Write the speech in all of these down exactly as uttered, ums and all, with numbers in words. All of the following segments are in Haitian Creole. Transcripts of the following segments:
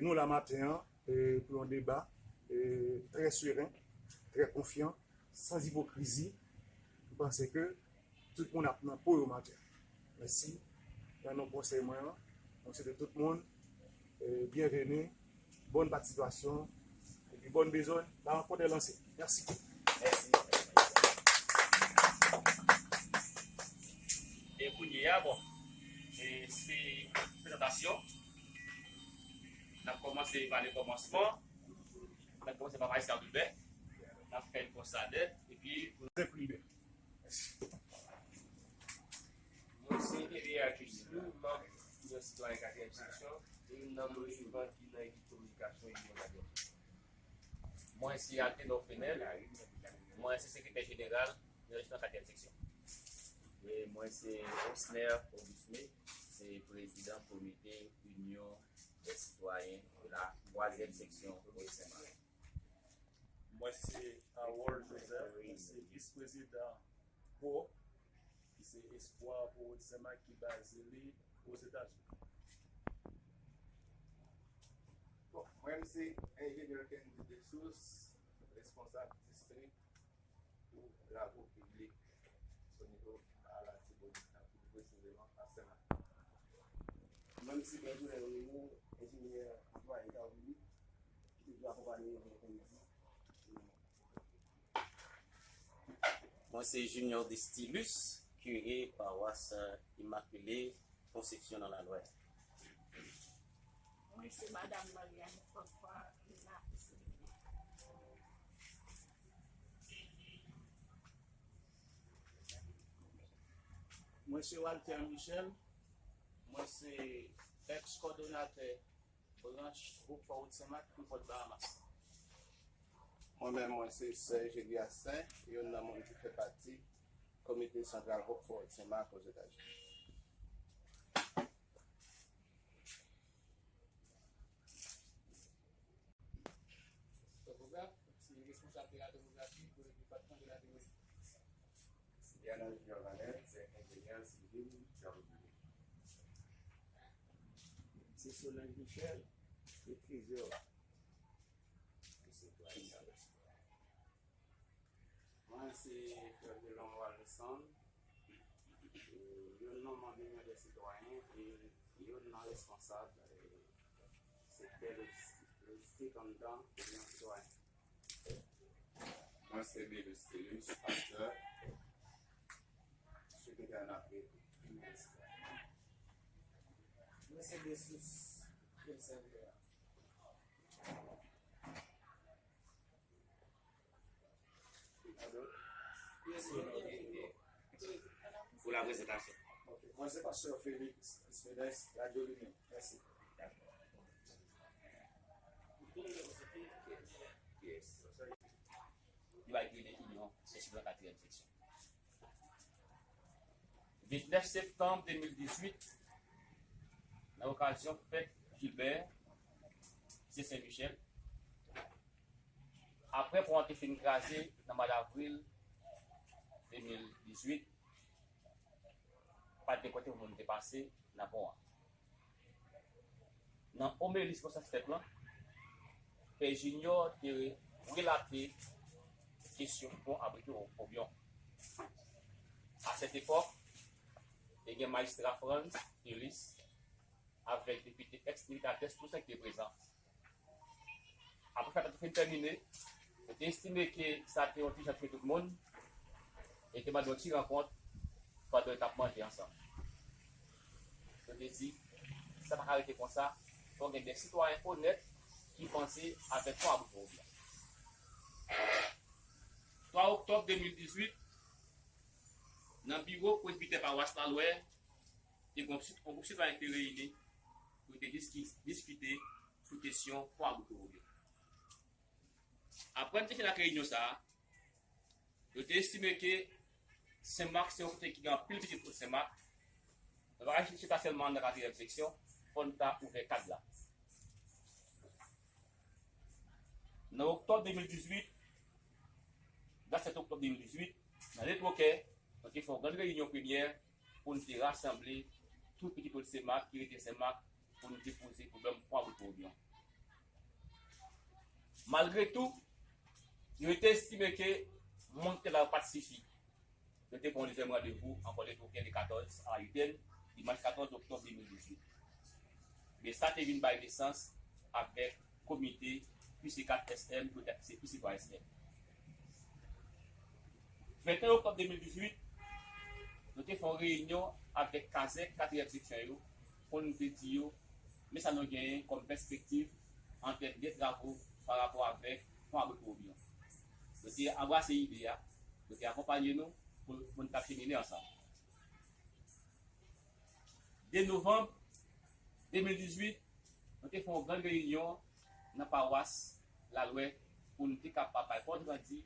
Nou la maten an, e, pou yon deba, e, trè seren, trè konfyan, san ipokrizi. M panse ke tout moun ap nan po yo maten. Mèsi. Nan non konsèy mwen an, mwen swete tout moun, e, byenveni, bòn patisipasyon, epi bòn bezwen, la rankontre lanse. Mèsi. Mèsi. E kounye a, bon, e, se prezantasyon. N ap kòmanse pa le kòmansman. N ap kòmanse pa Majistra Wilbert. N ap fè l konsa nèt. Epi, Wilbert. Mwen se Elia Justin, manm Inyon Sitwayen katriyèm seksyon, e youn nan moun vivan ki nan ekip kominikasyon Inyon katriyèm seksyon. Mwen se Altenor Fenel, mwen se sekretè jeneral Inyon Sitwayen katriyèm seksyon. E mwen se Osner Augustin, se prezidan komite Inyon dè Sitwayen de la twazyèm seksyon Wòd Senmak. Mwen se Harold Joseph, mwen se vis prezidan Hope, ki se Espwa pou Wòd Senmak ki baze li Ozetazini. Bon, mwen se enjenyè Kendy Dessources, responsab distrik pou labo piblik o nivo a Latibonit, nan pli presizeman a Senmak. Mwen se Bertolin Remo, enjenyè anplwaye travay piblik, ki toujou akonpanye nou nan kondisyon. Mwen se Junior Destilus, kire pawas Imakile Konsepsyon nan Lalwè. Mwen se Madanm Marianne Fanfan, la. Mwen se Walter Michel, mwen se èks kòdonatè branch Hope Forward Senmak pou Port Bahamas. Mwen menm, mwen se Serge Eliassaint, youn nan moun ki fè pati Komite Santral Hope Forward Senmak Ozetazini. Topograf, se responsab de la topografi pou le depatman de la Tibonit. Yana Junior Vanet, se enjenyè sivil travay piblik. Se Solange Michel, se trezò. Mwen se Fervelon Walson, e, youn nan manm Inyon dè Sitwayen e youn nan responsab, e, sektè lojistik, lojistik anndan Inyon Sitwayen. Mwen se Belus Stilus, pastè, sekretè nape. Mwen se Dessources, Vinsent Pierre. Pou la prezantasyon. Ok. Mwen se pastè Félix Ismedes, Radyo Limyè. Mèsi. Yes. Li va gide Inyon, se sou la katriyèm seksyon. Vennèf septanm de mil dizuit, nan okazyon fèt Gilbert, se Sen Michel, apre pon an te fin kraze nan mwa davril de mil dizuit, pa t gen kote pou moun te pase nan pon an. Nan omeli sikonsans fèt lan, Pè Junior te relate kesyon pon Abrito Robyon. A sèt epòk, te gen majistra Frantz Elis avèk depite èks Nilkates Toussaint ki te prezan. Apre fèt la te fin tèmine, yo te estime ke sa te yon ti jan touye tout moun, e te mande yon ti rankont pandan yo t ap manje ansanm. Yo te di, sa pa ka rete konsa, fò gen de sitwayen onèt ki panse avèk pon Abrito Robyon. Twa oktòb de mil dizuit, nan biwo presbitè pawas Lalwè, te gen yon gwoup sitwayen ki te reyini pou yo te diski-, diskite sou kesyon pon Abrito Robyon. Apre n te fin ak reyinyon sa a, yo te estime ke Senmak se yon kote ki gen anpil pitit kot Senmak. Nou pa ka chita sèlman nan katriyèm seksyon, fò n ta ouvè kad la. Nan oktòb de mil dizuit, dat sèt oktòb de mil dizuit, nan Letwokè, nou te fè yon grann reyinyon premyè pou n te rasanble tout pitit kot Senmak ki rete Senmak pou n te poze pwoblèm pon Abrito Robyon. Malgre tou, yo te estime ke mont la yo pa t sifi. Yo te pran yon dezyèm randevou ankò le weekend de katòz a Ayiten, dimanch katòz oktòb de mil dizuit. Men sa te vin bay nesans avèk komite Q C kat S M, pou se Q C twa S M. Venteyen oktòb de mil dizuit, nou te fè yon reyinyon avèk kazèk katriyèm seksyon yo, pou nou te di yo, men sa nou genyen kòm pèspektiv an tèm de travo pa rapò avèk pon Abri Korobyon. Yo te anbrase ide a, yo te akonpaye nou pou, pou nou t ap chemine ansanm. De novanm de mil dizuit, nou te fè yon grann reyinyon nan pawas Lalwè pou nou te kapab bay kont randi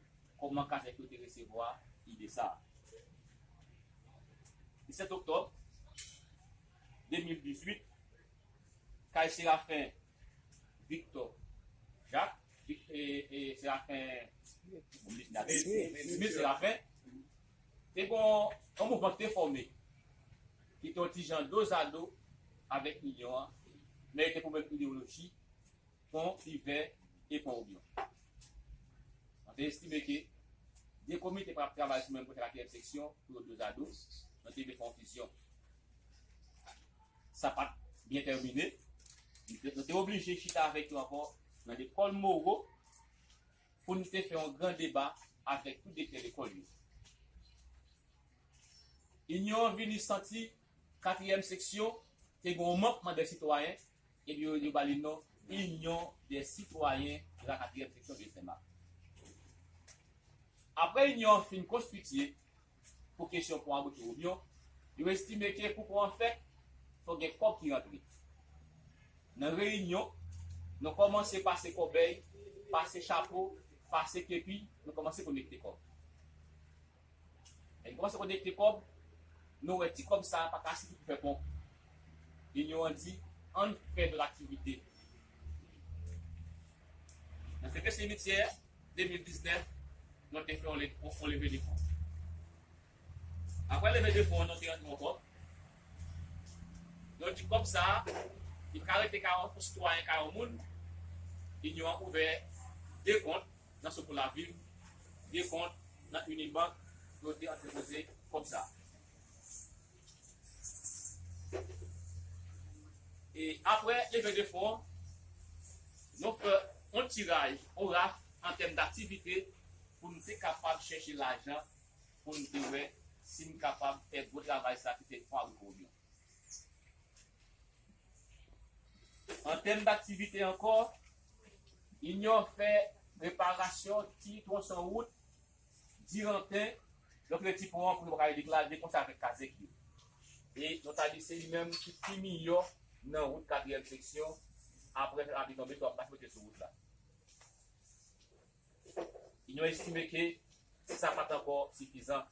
kòman kazèk yo te resevwa ide sa a. Disèt oktòb de mil dizuit, kay Serafen Victor Jacques, Vic- e, e, Serafen Smith Serafen, te gen yon mouvman ki te fòme, ki te yon ti jan dozado avèk Inyon an, men yo te pou menm idewoloji, pon Ivè e pon Obyon. Nou te estime ke de komite pa t ap travay sou menm kote katriyèm seksyon pou yo dozado, nou te vle fè yon fizyon. Sa pa t byen tèmine. Nou te, nou te oblije chita avèk yo ankò nan lekòl Moro pou nou te fè yon gran deba avèk tout direktè lekòl yo. Inyon an vini santi katriyèm seksyon te gen yon mankman de sitwayen, epi yo, yo ba li non Inyon dè Sitwayen de la Katriyèm Seksyon de Senmak. Apre Inyon an fin konstitye pou kesyon pon Abri Korobyon, yo estime ke pou pon an fèt, fò gen kòb ki rantre. Nan reyinyon, nou kòmanse pase kòbèy, pase chapo, pase kepi, nou kòmanse kolekte kòb. Lè n kòmanse kolekte kòb, nou wè ti kòb sa a pa ka sifi pou fè pon. Inyon an di, ann fè dòt aktivite. Nan fete simityè, de mil diznèf, nou te fè yon le- yon leve de fon. Apre leve de fon, nou te rantre yon kòb. Nou di kòb sa a, li ka rete ka yon sitwayen, ka yon moun. Inyon an ouvè de kont nan Secours la Ville, de kont nan Unibank, pou yo te antrepoze kòb sa a. E apre leve de fon, nou fè yon tiraj, yon raf an tèm daktivite pou nou te kapab chèche lajan pou nou te wè si n kapab fè gwo travay sa ki te pon Abri Korobyon. An tèm daktivite ankò, Inyon fè reparasyon ti twonson wout Diranten, donk le ti pon an pou nou pa ka deklare konsa avèk kazèk yo. E nou ta di se li menm ki pi miyò nan wout katriyèm seksyon, apre sa abitan Beto ap mache sou wout la. Inyon estime ke sa pa t ankò sifizan.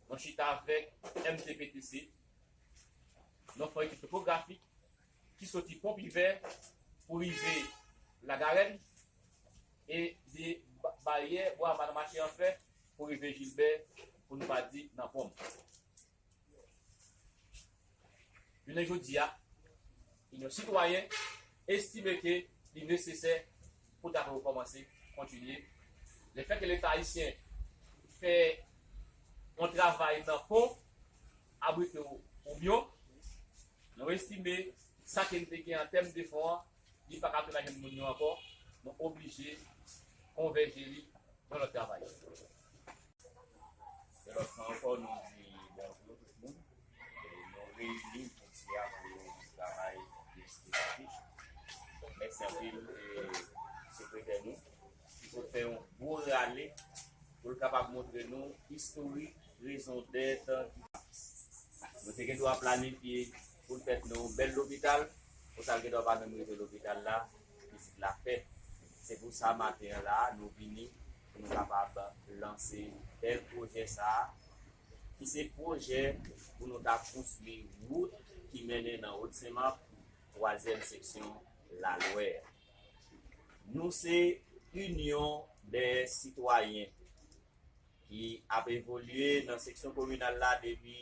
Nou chita avèk M T P T C, nou fè etid topografik ki soti Pon Pivè pou rive Lagarèn e de ba- baryè bwa nan mache an fè pou rive Jilbè, pou nou pa di nan Ponm. Jounen jodi a, Inyon Sitwayen estime ke li nesesè pou travay yo kòmanse, kontinye. Lefètke Leta ayisyen fè yon travay nan pon, abrite Obyon, nou estime sa ke n te gen an tèm de fon an, li pa ka tounen jwenn moun yo ankò, nou oblije konvèje li yon lòt travay. Yon lòt fwa ankò, nou di bonjou tout moun. E nou reyini jodi a pou yon travay byen espesifik. Mèsi anpil, e, sekretè nou, ki sot fè yon gwo rale pou l kapab montre nou istorik rezondèt. Nou te gen dwa planifye pou l fèt nan yon bèl lopital, konsa l gen dwa pa menm rive lopital la, pitit la fèt. Se pou sa maten an la, nou vini pou nou kapab lanse bèl pwojè sa a, ki se pwojè pou nou ta konstwi wout ki mennen nan Wòd Senmak, twazyèm seksyon Lalwè. Nou se Inyon dè Sitwayen ki ap evolye nan seksyon kominal la depi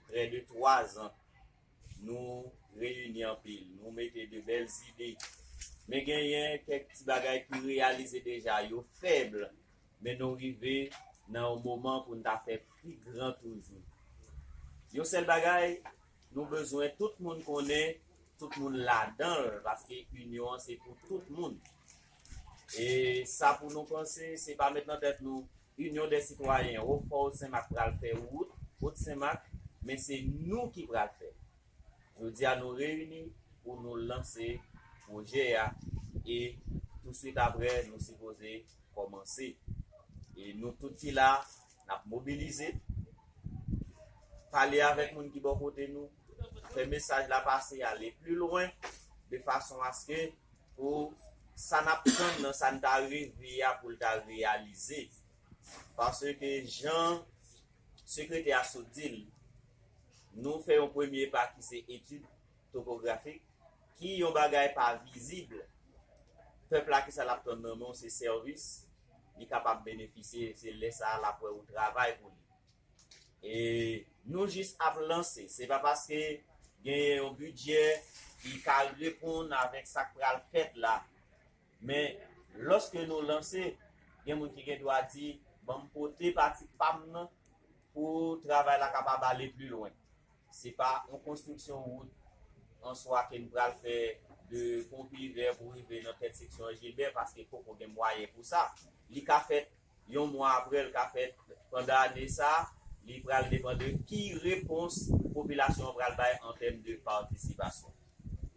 prè de twa zan. Nou reyini anpil, nou mete de bèl zide, Men genyen kèk ti bagay ki reyalize deja, yo fèb, men nou rive nan yon moman pou n ta fè pi gran toujou. Yon sèl bagay, nou bezwen tout moun konnen, tout moun ladan l, paske inyon an se pou tout moun. E sa pou nou panse, se pa met nan tèt nou, Inyon dè Sitwayen, Wofò Wòt Senmak pral fè wout Wòt Senmak, men se nou ki pral fè. Jodi a, nou reyini pou nou lanse pwojè a, e touswit apre, nou sipoze kòmanse. E nou tout ki la, n ap mobilize, pale avèk moun ki bò kote nou, fè mesaj la pase, ale pli lwen, de fason aske pou sa n ap tann nan, sa n ta reve a, pou l ta reyalize. Paske jan sekretè a sot di l, nou fè yon premye pa ki se etid topografik, ki yon bagay pa vizib. Pèp la, ki sa l ap tann nan men w, se sèvis, li kapab benefisye, se lè sa a l ap wè ou travay pou li. E nou jis ap lanse. Se pa paske genyen yon bidjè ki ka reponn avèk sa k pral fèt la. Men, lòske nou lanse, gen moun ki gen dwa di, "Ban m pote pati pa m nan pou travay la kapab ale pli lwen." Se pa yon konstriksyon wout an swa ke n pral fè de Pon Pivè pou rive nan tèt seksyon Jilbè, paske poko gen mwayen pou sa. Li ka fèt yon mwa apre, l ka fèt pandan ane sa, li pral depann de ki repons popilasyon an pral bay an tèm de patisipasyon.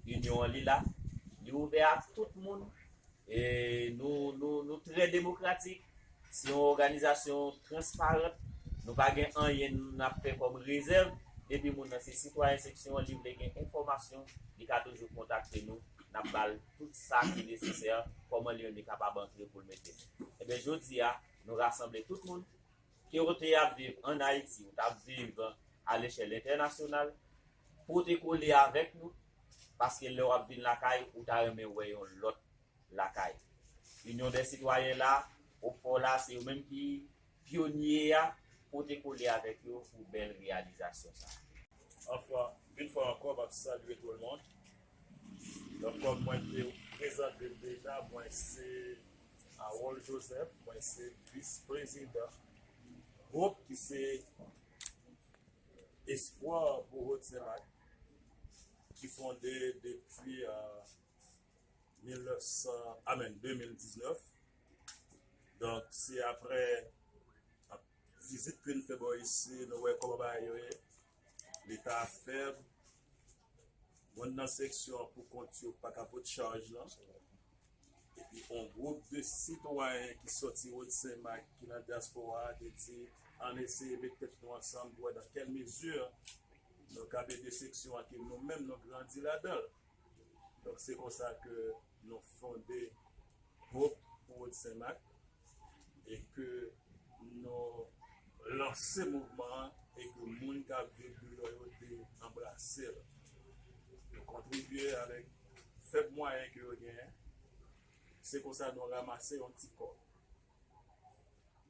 Inyon an, li la, li ouvè a tout moun. E nou, nou, nou trè demokratik. Se yon òganizasyon transparan. Nou pa gen anyen n ap fè kòm rezèv. Depi moun nan se sitwayen seksyon an, li vle gen enfòmasyon, li ka toujou kontakte nou. N ap ba l tout sa ki nesesè, kòman li menm li kapab antre pou l mete. Ebyen, jodi a, nou rasanble tout moun. Ke w te ap viv ann Ayiti, ou t ap viv alechèl entènasyonal, pote kole avèk nou, paske lè w ap vin lakay, ou ta renmen wè yon lòt lakay. Inyon dè Sitwayen la, Wofò la, se yo menm ki pyonye a, pote kole avèk yo pou bèl reyalizasyon sa. Anfwa, yon fwa ankò, m ap salye tout moun. Donk, kòm mwen te prezante m deja, mwen se Harold Joseph, mwen se vis prezidan Hope, ki se Espwa pou Wòt Senmak, ki fonde depi, euh, mil nèf san, amèn, de mil diznèf. Donk, se aprè vizit ke n fè bò isi, nou wè kòman bagay yo ye. Leta fèb. Moun nan seksyon an pou kont yo pa ka pot chaj lan. Epi, yon gwoup de sitwayen ki sòti Wòt Senmak, ki nan dyaspora a, te di, ann eseye met tèt nou ansanm pou wè nan kèl mezi nou kab ede seksyon an ke nou menm nou grandi ladan l. Donk, se konsa ke nou fonde Hope pou Wòt Senmak e ke nou lanse mouvman an e ke moun k ap viv deyò yo te anbrase l. Yo kontribye avèk fèb mwayen ke yo genyen. Se konsa nou ranmase yon ti kòb.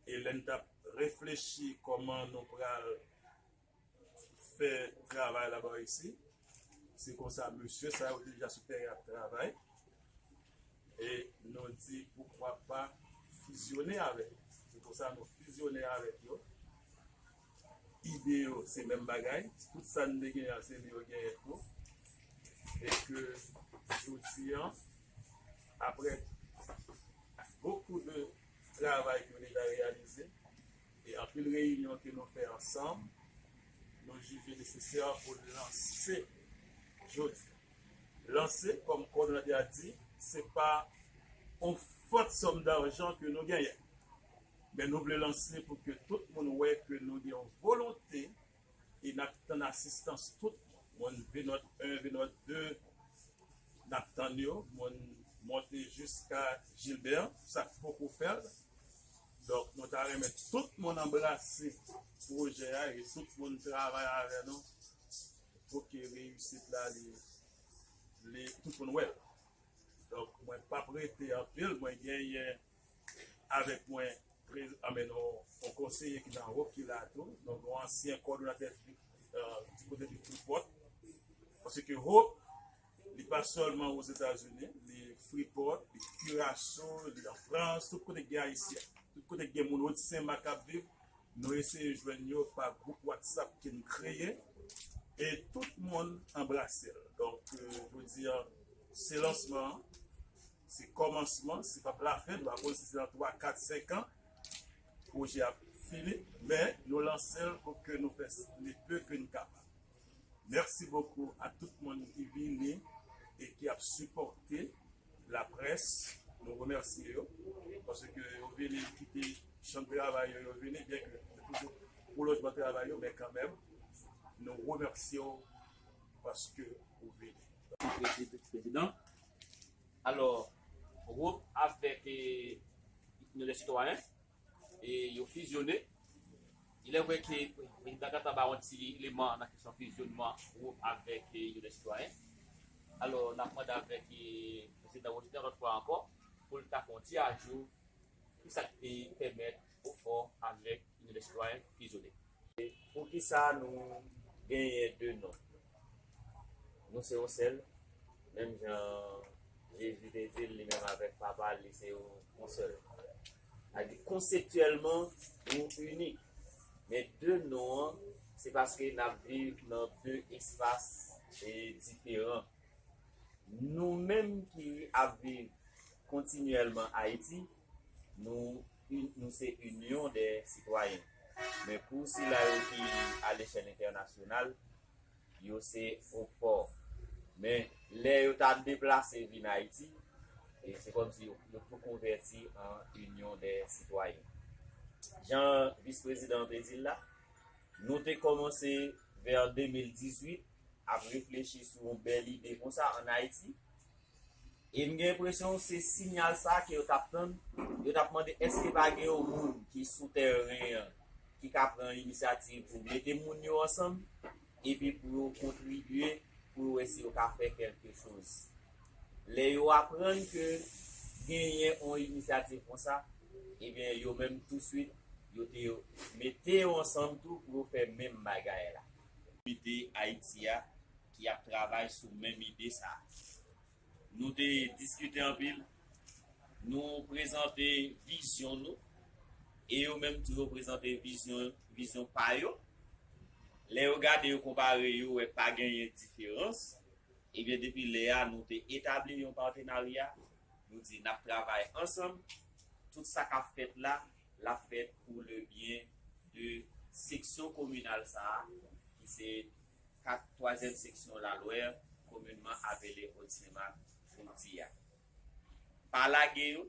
E lè n t ap reflechi kòman nou pral fè travay la bò isi. Se konsa, mesye sa yo te deja sou tèren ap travay. E nou di, poukwa pa fizyonnen avèk yo? Se konsa, nou fizyonnen avèk yo. Ide yo, se menm bagay. Tout sa n te genyen an, se li yo genyen tou. E ke jodi an, aprè bokou de travay ke nou deja reyalize, e anpil reyinyon ke nou fè ansanm, nou jije nesesè pou lanse jodi. Lanse, kòm kòdonatè a di, se pa yon fòt sòm dajan ke nou genyen. Men nou vle lanse pou ke tout moun wè ke nou gen yon volonte e n ap tann asistans tout moun. Venòt en, Venòt de, n ap tann yo. Moun monte jiska Jilbè, sa k poko fè l. Donk, nou ta renmen tout moun anbrase pwojè a e tout moun travay avè nou pou ke reyisit la, li, li, tout moun wè l. Donk, mwen p ap rete anpil, mwen genyen avèk mwen, prez-, anben, yon, yon konseye ki nan Hope ki la tou. Donk, yon ansyen kòdonatè, euh, di kote de Freeport. Paske Hope, li pa sèlman Ozetazini, li Freeport, li Kiraso, li an Frans, tout kote k gen Ayisyen, tout kote k gen moun Wòt Senmak k ap viv, nou eseye jwenn yo pa gwoup WhatsApp ke n kreye. E tout moun anbrase l. Donk, euh, jodi a, se lansman an, se kòmansman, se p ap lafen, nou pa konn si se nan twa, kat, senk an, pwojè a ap fini, men nou lanse l pou ke nou fè le peu ke n kapab. Mèsi bokou a tout moun ki vini e ki ap sipòte laprès. Nou remèsye yo paske yo vini kite chanm travay yo, yo vini, byen ke se toujou pou lojman travay yo, men kanmenm, nou remèsye w paske ou vini. Prezidan. Alò, Wop avèk, eh, Inyon dè Sitwayen, e yo fizyone. Il est vrai ke prezidan Gata ba yon ti eleman nan kesyon fizyonman Wop avèk, eh, Inyon dè Sitwayen. Alò, n ap mande avèk, eh, prezidan Wop yon lòt fwa ankò pou l ta fè yon ti ajou ki sa k te pèmèt Wop avèk Inyon dè Sitwayen fizyone. Poukisa nou genyen de non? Nou se yon sèl, menm jan Jezi te di l, li menm avèk Papa l, li se yon, yon sèl. Sa di, konseptyèlman, nou inik. Men de non an, se paske n ap viv nan de espas, e, diferan. Nou menm ki ap viv kontinyèlman Ayiti, nou, nou se Inyon dè Sitwayen. Men pou sila yo ki a lechèl entènasyonal, yo se Wop. Men lè yo ta deplase vin Ayiti, e se kòmsi yo, yo tou konvèti an Inyon dè Sitwayen. Jan vis prezidan an te di l la, nou te kòmanse vè de mil dizuit ap reflechi sou yon bèl ide konsa ann Ayiti. E m gen enpresyon se siyal sa ke yo t ap tann, yo t ap mande èske pa gen yon moun ki sou tèren an ki ka pran inisyativ pou mete moun yo ansanm, epi pou yo kontribye, pou yo wè si yo ka fè kèlke choz. Lè yo aprann ke genyen yon inisyativ konsa, ebyen, yo menm touswit, yo te mete yo ansanm tou pou yo fè menm bagay la. Komite Ayiti a ki ap travay sou menm ide sa a. Nou te diskite anpil, nou prezante vizyon nou, e yo menm tou yo prezante vizyon, vizyon pa yo. Lè yo gade, yo konpare, yo wè pa genyen diferans. Ebyen, depi lè a, nou te etabli yon patenarya, nou di n ap travay ansanm, tout sa k ap fèt la, l ap fèt pour le bien de seksyon kominal sa a, ki se kat, twazyèm seksyon Lalwè, kominman apele Wòt Senmak jodi a. Pa lage yo,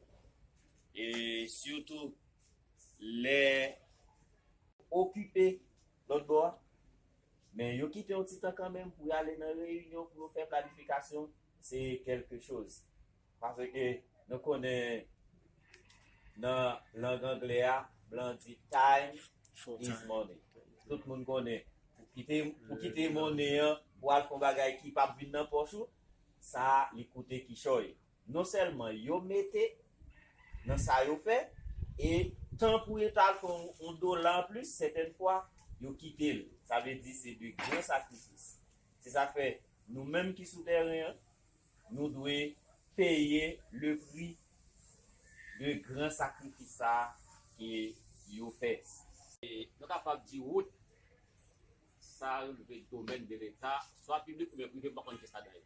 e sitou lè okipe lòt bò a, men yo kite yon ti tan kanmenm pou y ale nan reyinyon, pou yo fè planifikasyon, se kèlke choz. Paske nou konnen nan lang anglè a, blan di time is money. Tout moun konnen. Pou kite, pou kite monnen an, pou al fè yon bagay ki p ap vin nan pòch ou, sa li koute kichòy. Non sèlman yo mete nan sa yo fè, e tan pou yo ta al fè yon, yon dola anplis, sètèn fwa, yo kite l. Sa vle di se de gran sakrifis. Se sa k fè, nou menm ki sou tèren an, nou dwe peye le pri de gran sakrifis sa a ke yo fè. E nou kapab di wout sa relve domèn de Leta, swa piblik oubyen prive, m pa konn kiyès ladan yo.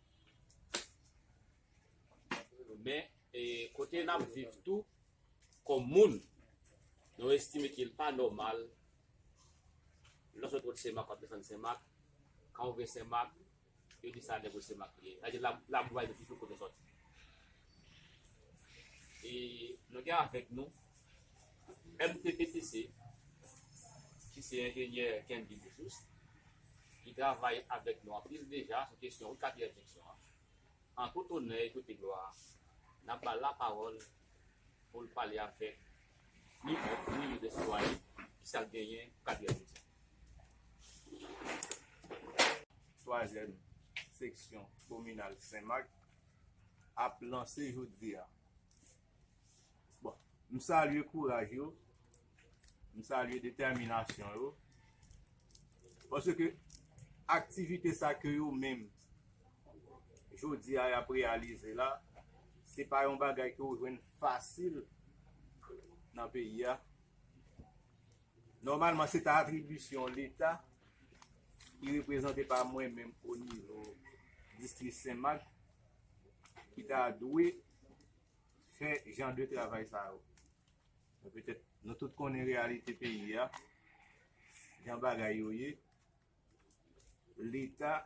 Men, e, kote n ap viv tou, kòm moun, nou estime ke l pa nòmal, lè w sot Wòt Senmak, w ap desann Senmak, kan w rive Senmak, yo di sa nèg Wòt Senmak li ye. Sa di la, labou a di toujou kote sòti. E nou gen avèk nou M T P T C, ki se enjenyè Kendy Dessources, ki travay avèk nou anpil deja sou kesyon wout katriyèm seksyon an. An tout onè e tout glwa, n ap ba l lapawòl pou l pale avèk nou, nou, nou, de sitwayen, ki sa l genyen pou katriyèm seksyon. Twazyèm seksyon kominal Senmak ap lanse jodi a. Bon, m salye kouraj yo, m salye detèminasyon yo, paske aktivite sa ke yo menm, jodi a, y ap reyalize la, Se pa yon bagay ke w jwenn fasil nan peyi a. Nòmalman, se ta atribisyon Leta, ki reprezante pa mwen menm o nivo distri Senmak, ki ta dwe fè jan de travay sa yo. Men petèt, nou tout konnen reyalite peyi a, jan bagay yo ye. Leta,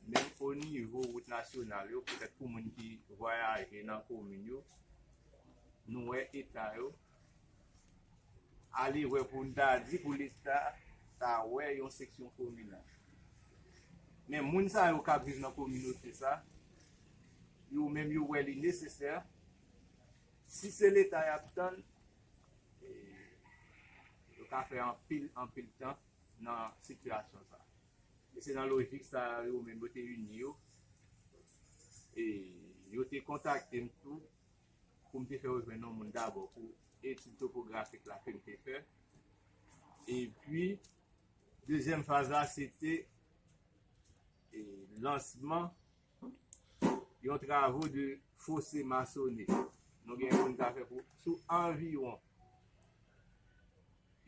menm o nivo wout nasyonal yo, petèt pou moun ki vwayaje nan komin yo, nou wè eta yo, ale wè pou n ta di pou Leta ta wè yon seksyon kominal. Men moun sa yo k ap viv nan kominote sa, yo menm yo wè li nesesè, si se Leta y ap tann, e, yo ka fè anpil, anpil tan nan sitiyasyon sa. E se nan lojik sa yo menm yo te ini yo. E yo te kontakte m tou pou m te fè yo jwenn yon moun dabò pou etid topografik la ke m te fè. Epi, dezyèm faz la, se te, e, lansman yon travo de fose masone. Nou gen pou n ta fè pou, sou anviwon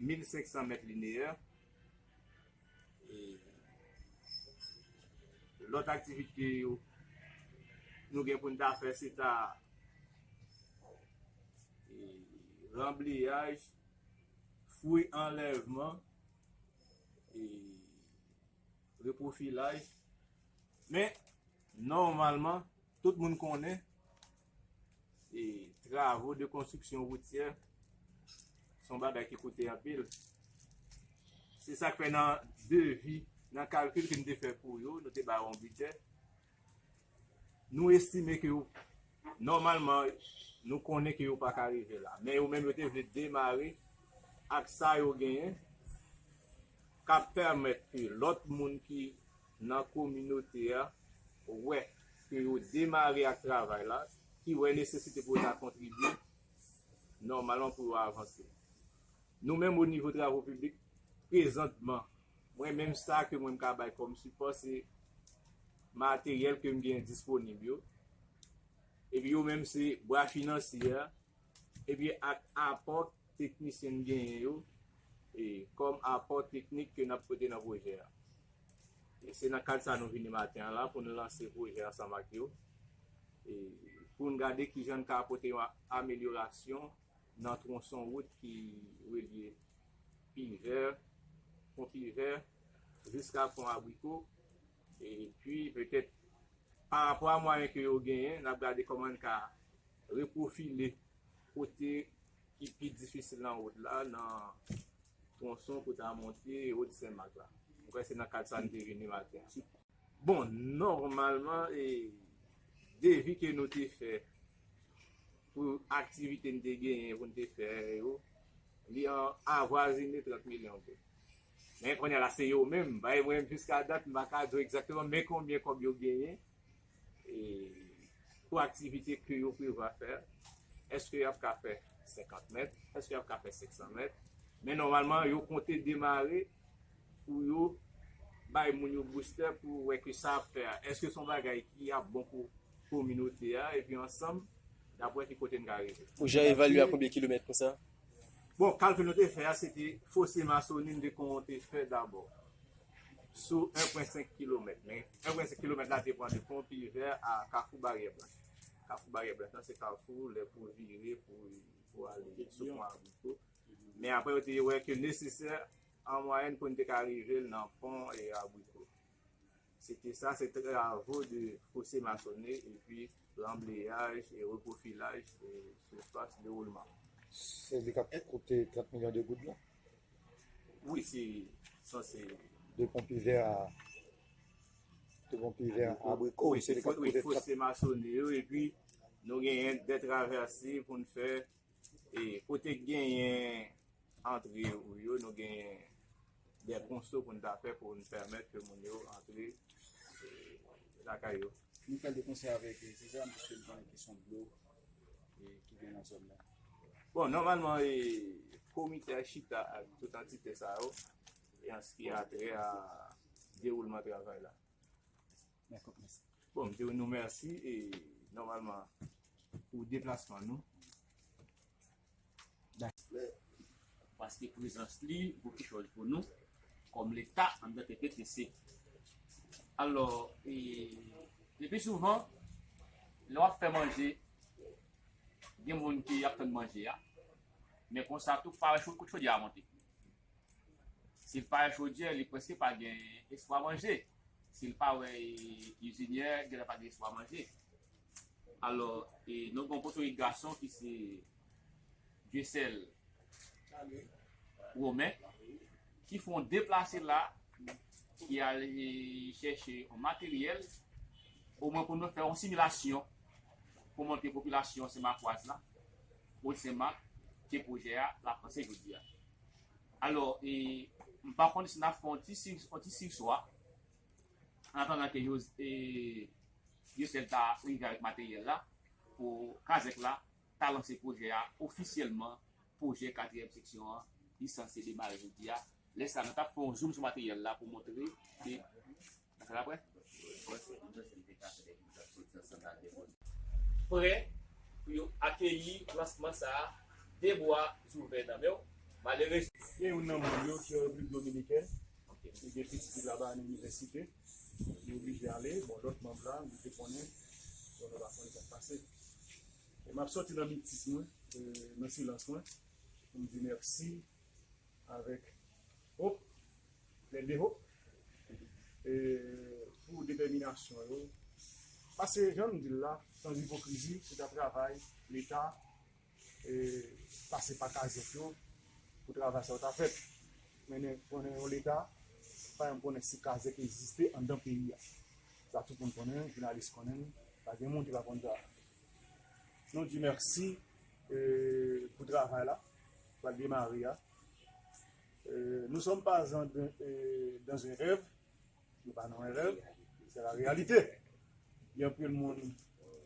mil senk san mèt lineyè. E lòt aktivite yo nou gen pou n ta fè, se ta, e, ranbleyaj, fouy anlèvman, e repwofilaj. Men, nòmalman, tout moun konnen, e, travo de konstriksyon woutyè se yon bagay ki koute anpil. Se sa k fè nan devi, nan kalkil ke n te fè pou yo, nou te ba yo yon bidjè. Nou estime ke yo, nòmalman, nou konnen ke yo pa ka rive la. Men yo menm, yo te vle demare ak sa yo genyen, k ap pèmèt ke lòt moun ki nan kominote a wè ke yo demare ak travay la, ki wè nesesite pou yo ta kontribye, nòmalman pou yo avanse. Nou menm, o nivo travo piblik, prezantman, mwen menm, sa ke mwen m ka bay kòm sipò, se materyèl ke m gen disponib yo. Epi yo menm, se bra finansye a, epi ak apò teknisyen n genyen yo, e kòm apò teknik ke n ap pote nan pwojè a. E se nan kad sa nou vini maten an la pou n lanse pwojè ansanm ak yo. E pou n gade kijan n ka pote yon amelyorasyon nan twonson wout ki relye Pon Pivè, Pon Pivè, jiska Pon Abriko. Epi, petèt, pa rapò a mwayen ke yo genyen, n ap gade kòman n ka repwofile kote ki pi difisil nan wout la, nan twonson pou ta monte wout Senmak la. Mwen kwè se nan kad sa n te vini maten an. Bon, nòmalman, e, devi ke nou te fè pou aktivite n te genyen pou n te fè yo, li an avwazine trant milyon goud. Men kounye a la, se yo menm, bay mwen jiska dat, m pa ka di w egzakteman men konbyen kòb yo genyen, e, pou aktivite ke yo prevwa fè. Èske y ap ka fè senkant mèt? Èske y ap ka fè senk san mèt? Men nòmalman, yo konte demare pou yo bay moun yo boustè pou wè ke sa ap fè a. Èske se yon bagay ki ap bon pou kominote a? Epi ansanm, n ap wè ki kote n ka rive. Pwojè a evalye a konbyen kilomèt konsa? Bon, kalkil nou te fè a, se te fose masoni n te konte fè dabò. Sou en pwen senk kilomèt. Men en pwen senk kilomèt la te pran de Pon Pivè a Kafou Baryè Blanch. Kafou Baryè Blanch lan, se kafou lè pou vire, pou, pou ale sou Pon Abriko. Men apre, yo te wè ke nesesè, an mwayèn, pou n te ka rive l nan Pon e Abriko. Se te sa, se travo de fose masone, epi ranbleyaj e repwofilaj e sifas dewoulman. Se li k ap koute trant milyon de goud la? Wi, se sanse. De Pon Pivè a, de Pon Pivè a Abriko, wi, se li k ap koute trant. Fose masone yo, epi nou genyen de travèse pou n fè, e kote k genyen antre ou yo, nou genyen de konso pou n ta fè pou n pèmèt ke moun yo antre, e, lakay yo. Nou fè de konsè avèk, e, Sezam, piske nou konnen kesyon dlo, e, ki gen nan zòn nan. Bon, nòmalman, e, komite a chita ak tout antite sa yo, e an se ki a trè a dewoulman travay la. Dakò, mèsi. Bon, m di nou mèsi, e nòmalman, pou deplasman nou. Paske prezans li vo kèk chòz pou nou, kòm Leta anndan T P T C. Alò, e, le pi souvan, lè w ap fè manje, gen moun ki ap tann manje a, men konsa tou, pa wè cho-, kote chodyè a monte. Si l pa wè chodyè, li prèske pa gen espwa manje. Si l pa wè, e, kizinyè, genlè pa gen espwa manje. Alò, e, nou gen yon potorik gason ki se Dieuseul Romain, ki fè yon deplase la, ki al, e, chèche yon materyèl, omwen pou nou fè yon similasyon, pou montre popilasyon senmakwaz la, Odsenmak, ke pwojè a, l ap lanse jodi a. Alò, e, m pa konn si n ap fè yon ti swi-, yon ti swiswa, an atandan ke Jos-, e, Dieuseul ta rive avèk materyèl la, pou kazèk la ta lanse pwojè a ofisyèlman, pwojè katriyèm seksyon an, li sanse demare jodi a. Lè sa, nou t ap fè yon zoom sou materyèl la pou montre ke, nan sa l ap wè. Prè pou yo akeyi lansman sa a, de bra ouvè nan men w. Malerezman, gen youn nan manm yo ki an Repiblik Dominikèn, li gen pitit li laba nan inivèsite, li oblije ale. Bon, lòt manm la, li te konnen, bon, nou pa konnen sa k pase. E m ap sòti nan mitis mwen, e, nan silans mwen, pou m di mèsi avèk Hope, Lèl de Hope, e, pou detèminasyon yo. Paske, jan m di l la, san ipokrizi, se ta travay Leta, e, pase pa kazèk yo, pou travay sa yo ta fèt. Men konnen yon Leta, pa menm konnen si kazèk egziste anndan peyi a. Sa tout moun konnen, jounalis konnen, pa gen moun ki pa konn sa. Nou di mèsi, e, pou travay la, pral demare a. Euh, nous sommes pas en, euh, dans un rêve, nou pa nan yon rèv, se la réalité. Gen anpil moun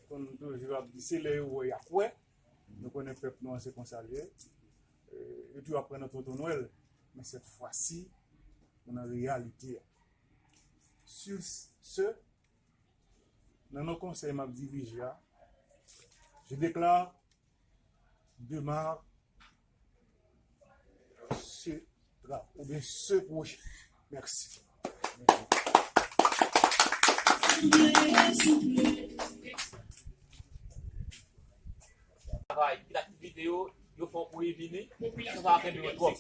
konn toujou ap di se lè yo wè y a kwè. Nou konnen pèp nou an se konsa l ye. Euh, yo toujou ap pran nan tonton Nwèl, men cette fois-ci, nou nan reyalite a. Sur ce, nan non konsèy m ap dirije a, je déclare démarre ce travail, oubyen ce projet. Mèsi. Travay, ki aktivite yo, yo fè yon kouri vini, san sa pa kenbe yo twòp.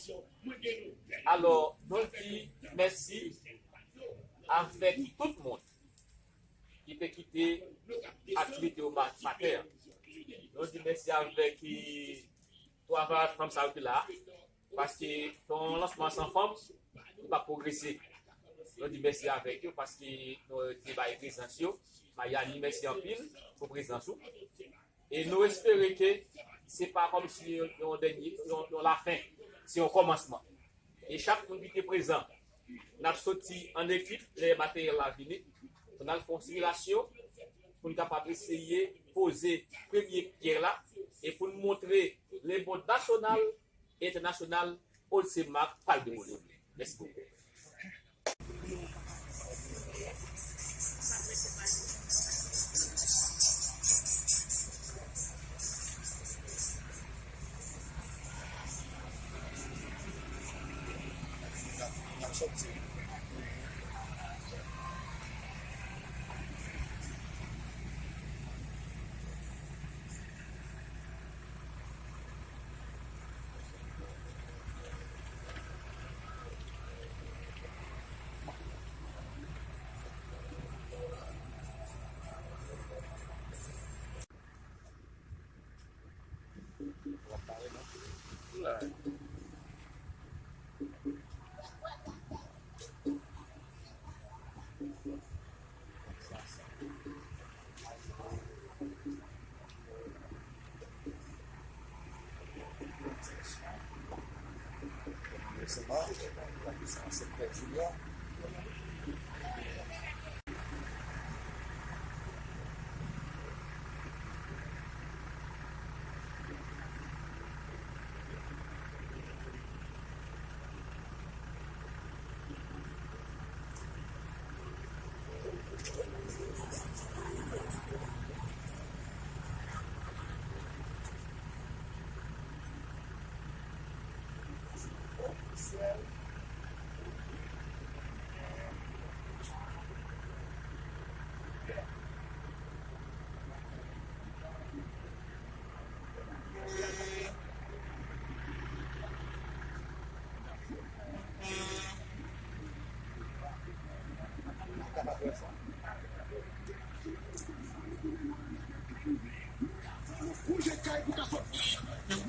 Alò, nou di mèsi avèk tout moun ki te kite aktivite yo ma-, maten an. Nou di mèsi avèk, e, twa fanm sa yo ki la, paske fè yon lansman san fanm, li p ap pwogrese. Nou di mèsi avèk yo, paske nou te bay prezans yo. Mayani, mèsi anpil pou prezans ou. E nou espere ke se pa kòmsi yon, yon dènye, yon, yon lafen, se yon kòmansman. E chak moun ki te prezan, n ap soti an ekip lè materyèl la vini, pou n al fè yon similasyon, pou n kapab eseye poze premye pyè la, e pou n montre lemonn nasyonal e entènasyonal, Odsenmak pral dewole. Mèsi bokou.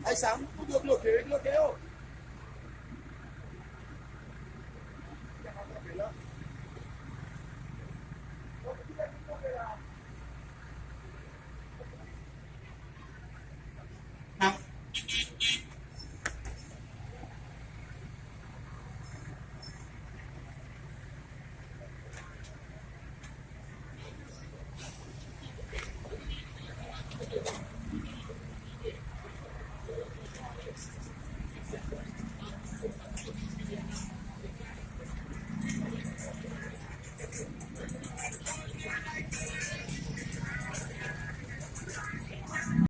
Ay sa, m koute yo bloke, yo bloke yo.